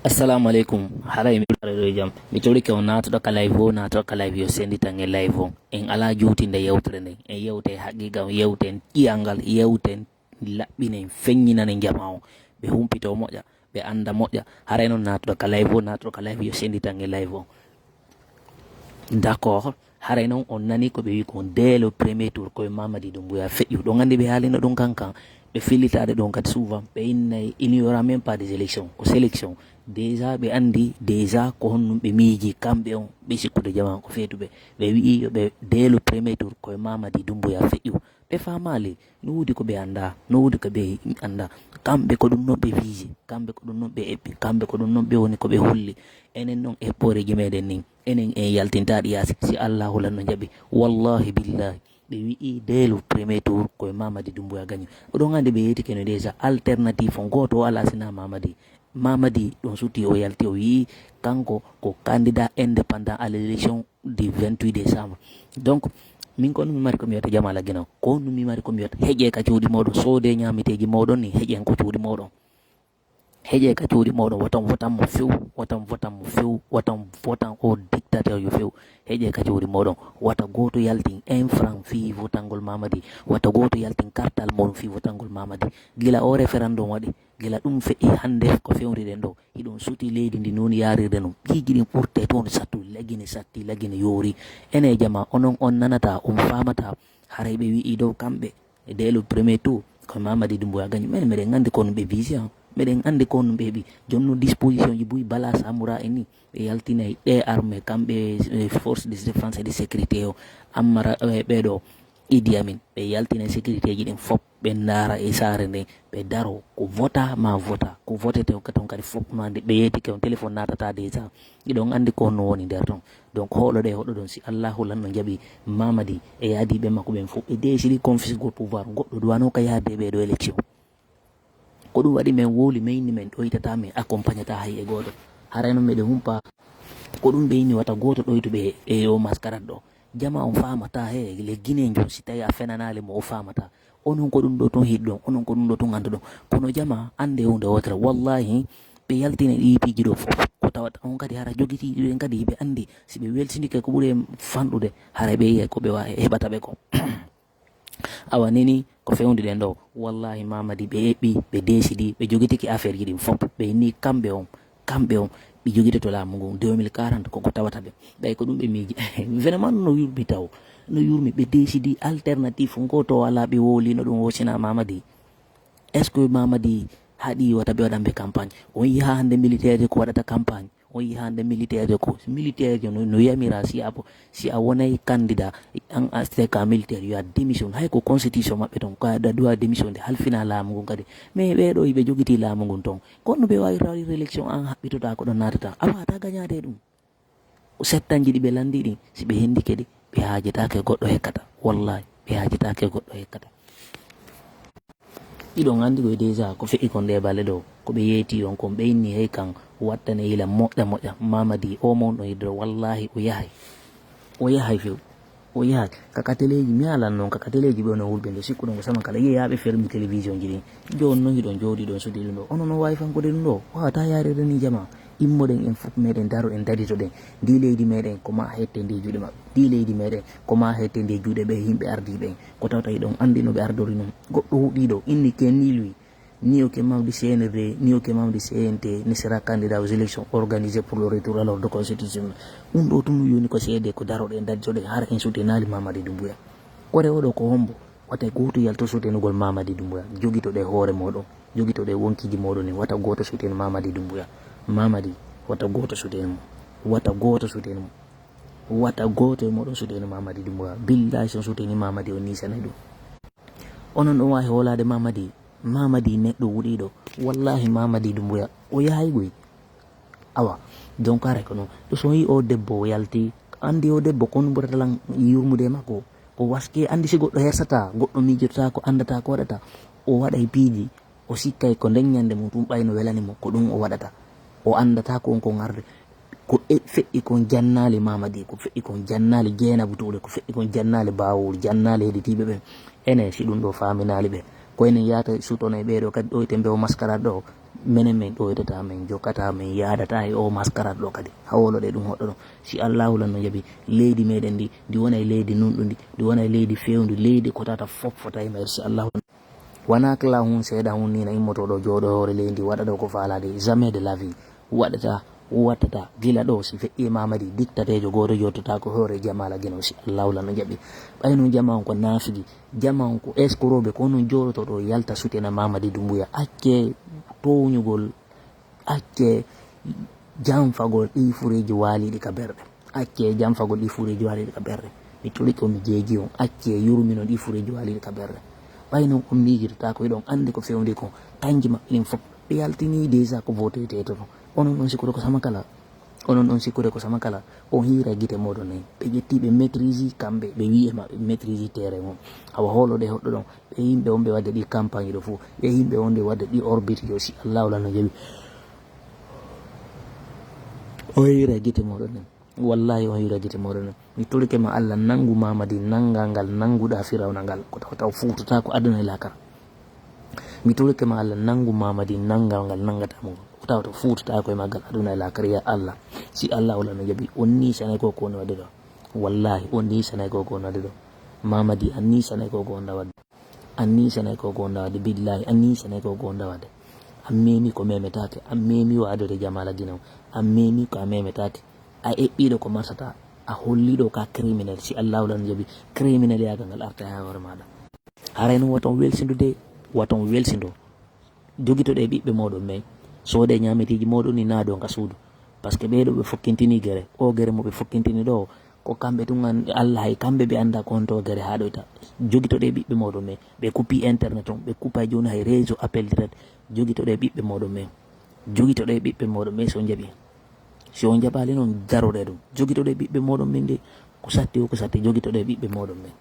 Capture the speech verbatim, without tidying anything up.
Assalamu aleykum. Haray mi ɗo jam. Mi torike on naatoɗo ka live o, naatoɗo ka live yo senditan e live on. En alaa juutinde yewtere nden. En yewte haqiqa, on yewten ƴiyangal, yewten laɓɓinen, feññinanen jama on. Ɓe humpito moƴƴa, ɓe annda moƴƴa. Haray non naatoɗo ka live o, naatoɗo ka live yo senditan e live on. D'accord. Haray non on nani ko ɓe wi kon dès le premier tour koye Mamadi Doumbouya feƴƴu. Ɗon anndi ɓe haalino ɗum kankan. Ɓe fillitaade ɗum kadi souvent. Ɓe innay, il n'y aura même pas des élections. Ko sélection. Déjà ɓe anndi, déjà ko honɗum ɓe miiji kamɓe on. Ɓe sikkude jama ko feetuɓe. Ɓe wi'i yo ɓe dès le premier tour koye Mamadi Doumbouya feƴƴu. Ɓe faamaali. No woodi ko ɓe anndaa, no woodi ko ɓe anndaa. Kamɓe ko ɗum non ɓe viisi, kamɓe ko ɗum non ɓe eɓɓi, kamɓe ko ɗum non ɓe woni ko ɓe holli. Enen non eɓɓooreeji meɗen nin, enen en yaltintaa ɗi yaasi, si Allaahu lan no jaɓi. Wallaahi billaahi, ɓe wi'i dès le premier tour koye Mamadi Doumbouya gañi. Oɗon anndi ɓe yeetike no déjà alternative on gooto o alaa sinaa Mamadi. Mamadi ɗon suti o yalti o wi'i kanko ko candidat indépendant à l'élection du vingt-huit décembre. Donc min ko no mi mari ko mi wiyata Jamala Gina, ko no mi mari ko mi wiyata heƴe ka cuuɗi moɗon, soode ñamiteeji moɗon ni heƴen ko cuuɗi moɗon. Heƴe ka cuuɗi moɗon, watan votan mo few, watan votan mo few, watan votan o dictateur yo few. Heƴe ka cuuɗi moɗon, wata gooto yaltin un franc fii votangol Mamadi, wata gooto yaltin kartal moɗon fii votangol Mamadi. Gila o référendum waɗi, gila ɗum feƴƴi hannde ko fewriɗen ɗo, hiɗon suti leydi ndi non yaarirde non. Piiji ɗin ɓurte toon sattu, lagine satti, lagine yoori. Ene jama, onon on nanata, on faamata. Haray ɓe wi'i dow kamɓe, e dès le premier tour, ko Mamadi Doumbouya gañi. Men meɗen anndi ko on ɓe vision, meɗen anndi ko on ɓe heɓi. Jonno disposition ji buy Bala Samoura en ni, ɓe yaltinay ɗe armée, kamɓe, eh, force de défense et de sécurité o, Amara, eh, ɓeɗo, Idi Amin, ɓe yaltina sécurité ji ɗin fop, ɓe ndaara e saare nden, ɓe daro ko vota ma vota, ko votete on kadi fop ma nde ɓe yeetike on téléphone naatata déjà, iɗon anndi ko honno woni nder ton. Donc hoɗoɗe hoɗoɗon, si Allahu lan no jaɓi Mamadi e yaadiiɓe makko ɓen fop, ɓe décidi confisquer pouvoir, goɗɗo duwano ka yaade ɓeɗo élection. Ko ɗum waɗi men wowli, men inni men ɗoytata, men accompagnata hay e gooto. Haray non meɗen humpa. Ko ɗum ɓe inni wata gooto ɗoytu ɓe e o mascarade ɗo. Jama on faamata he le Guinéen jon, si tawi a fenanaali mo o faamata. Onon ko ɗum ɗo ton hiɗɗon, onon ko ɗum ɗo ton annduɗon. Kono jama annde huunde wootere. Wallahi ɓe yaltina ɗi piiji ɗo fof. Ko tawata on kadi hara jogitiiɗi ɗen kadi ɓe anndi si ɓe weltindike ko ɓuri en fanɗude, hara ɓe yiya ko ɓe wa-, heɓata ɓe ko. Awa nini ko fewndiden ɗo, wallahi Mamadi ɓe eɓɓi, ɓe décidi, ɓe jogitiki affaire ji ɗin fop, ɓe inni kamɓe on, kamɓe on ɓe jogitoto laamu ngun deux mille quarante, koko tawata ɓe. Ɓay ko ɗum ɓe miiji. Vraiment no yurmi taw, no yurmi, ɓe décidi alternative ngoto wala, ɓe wowlino ɗum wosina Mamadi. Est-ce que Mamadi haɗi wata ɓe waɗan ɓe campagne? On yiha hannde militaire ko waɗata campagne. On yiha hannde militaire ko, militaire no, no yamira si a, si a wonay candidat, an a C K militaire yo a démission. Hay ko constitution maɓɓe ton, ko aɗa duwa démission de halfina laamu ngun kadi. Mais ɓeɗo hiɓe jogiti laamu ngun ton. Kono ɓe wawi rawir élection, an haɓɓitoɗa ko ɗon natata. A wata gañade ɗum. Ko settanji ɗi ɓe landi ɗin, si ɓe hendike ɗi, ɓe haajetake goɗɗo hekkata. Wallahi, ɓe haajetake goɗɗo hekkata. Iɗon anndi koye déjà ko feƴƴi kon ɗe balɗe ɗo, ko ɓe yeeti on kon, ɓe inni hey kan wattane yila moƴƴa moƴƴa, Mamadi o mawɗo yidde ɗo, wallahi o yahay. O yahay few. O yahay. Kakateleeji, mi haalan noon, kakateleeji ɓe no wulɓe nde sikkuɗon ko sama kala. Yiyaaɓe fermi télévision ji ɗin. Jooni noon hiɗon jooɗi ɗon sudi ɗum ɗo. Onon no waawi fankude ɗum ɗo. Wawata yaarede ni jama. Immoɗen en fof meɗen daro en daditoɗen. Ndi leydi meɗen ko ma hette ndi juuɗe maɓɓe. Ndi leydi meɗen ko ma hette ndi juuɗe ɓe yimɓe ardiiɓe en. Ko tawta hiɗon anndi no ɓe ardori ɗum. Goɗɗo huɗiiɗo inni Ken ni lui. Ni o ke membre du C N R D, ni o ke membre du C N T, ni sera candidat aux élections organisées pour le retour à l'ordre constitutionnel. Ɗum ɗo tun yoni ko seede ko daroɗen daditoɗen hara en soutenali Mamadi Doumbouya. Kore oɗo ko hombo? Wata gooto yalto soutenugol Mamadi Doumbouya. Jogitoɗe hoore moɗon. Jogitoɗe wonkiji moɗon ni. Wata gooto soutenu Mamadi Doumbouya. Mamadi, wata gooto soutenu mo. Wata gooto soutenu mo. Wata gooto e moɗon soutenu Mamadi Doumbouya. Billahi si on souteni Mamadi on nisanay ɗum. Onon ɗon wawi hoolade Mamadi. Mamadi neɗɗo wuɗiɗo. Wallahi Mamadi Doumbouya. O yahay goy. Awa, donc haray ko noon. To so yi o debbo o yalti, anndi o debbo ko honno ɓurata lan yurmude e makko. Ko waske, anndi si goɗɗo hersata, goɗɗo miijotata ko anndata ko waɗata. O waɗay piiji, o sikkay ko nden ñande mum tun ɓayno welani mo, ko ɗum o waɗata. O anndata ko on ko ŋarde. Ko e-, feƴƴi kon jannaali Mamadi, ko feƴƴi kon jannaali Jeenabu Tuure, ko feƴƴi kon jannaali Bawol, jannaali heɗitiiɓe ɓen. Ene, si ɗum ɗo faaminaali ɓe. Ko enen yaata sutona e ɓeeɗo kadi ɗo e tembe o mascarade ɗo. Menen min ɗoytata, min jokkata, min yaadata e o maskarade ɗo kadi. Hawoloɗe ɗum hoɗɗo ɗon. Si Allahu lan no jaɓi, leydi meɗen ndi, ndi wonay leydi nunɗundi, ndi wonay leydi fewndi, leydi ko tata fof fota e mayri si Allahu lan. Wona kala hun seeɗa hun ni na immoto ɗo jooɗo hoore leydi waɗa ɗo ko faalaade. Jamais de la vie. Waɗata, wattata, gila ɗo si feƴƴi Mamadi, diktateejo gooto jottata ko hoore Jamala Gino si Allahu lan no jaɓi. Ɓay non jama on ko naafigi, jama on ko eskorooɓe, ko non jooɗoto ɗo yalta sutena Mamadi Dumbuya. Acce tooñugol, acce janfagol ɗi fureeji waaliiɗi ka berɗe. Acce janfagol ɗi fureeji waaliiɗi ka berɗe. Mi tolike on, mi jeeji on. Acce yurminon ɗi fureeji waaliiɗi ka berɗe. Ɓay non on miijirta ko hiɗon anndi ko fewndi kon, kanji maɓɓe ɗin fof ɓe yaltini déjà ko vote teetoto. Onon on sikkude ko sama kala. Onon on sikkude ko sama kala. On hiira gite moɗon nen. Ɓe ƴetti ɓe maîtrise kamɓe, ɓe wi'e ma ɓe maîtrise terrain on. Awa holoɗe hoɗɗo ɗon. Ɓe yimɓe on ɓe wadde ɗi campagne ɗo fof. Ɓe yimɓe on ɓe wadde ɗi orbite yo si Allahu lan no jaɓi. On hiira gite moɗon nen. Wallahi on hiira gite moɗon nen. Mi tolike ma Allah nangu Mamadi nangal ngal nanguɗa Firawna ngal. Ko taw taw fuutata ko aduna e lakara. Mi tolike ma Allah nangu Mamadi nangal ngal nangata mo. Ko taw to fuutata ko e maggal aduna e lakara ya Allah. Si Allahu lan no jaɓi on ni sanay ko ko woni wadde ɗo. Wallahi on ni sanay ko ko woni wadde ɗo. Mamadi an ni sanay ko ko woni wadde. An ni sanay ko ko woni wadde. Billahi an ni sanay ko ko woni wadde. An memi ko memetake. An memi wa adore Jamala Gino. An memi ko a memetake. A eɓɓiɗo ko marsata. A holliɗo ka criminel. Si Allahu lan no jaɓi criminel yagal ngal arta ha hoore maɗa. Haray non waton welsindude, waton welsindo. Jogitoɗe ɓiɓɓe moɗon men. Soode ñametiji moɗon ni naɗo ka suudu. Parce que ɓeɗo ɓe fokkintini gere. O gere mo ɓe fokkintini ɗo, ko kamɓe tun an-, Allah hay kamɓe ɓe anda ko honto gere haɗoyta. Jogitoɗe ɓiɓɓe moɗon men. Ɓe kupi internet on, ɓe kupa joni hay réseau appel direct. Jogitoɗe ɓiɓɓe moɗon men. Jogitoɗe ɓiɓɓe moɗon men si on jaɓi. Si on jaɓali non daroɗe ɗum. Jogitoɗe ɓiɓɓe moɗon men de. Ko satti o ko satti jogitoɗe ɓiɓɓe moɗon men.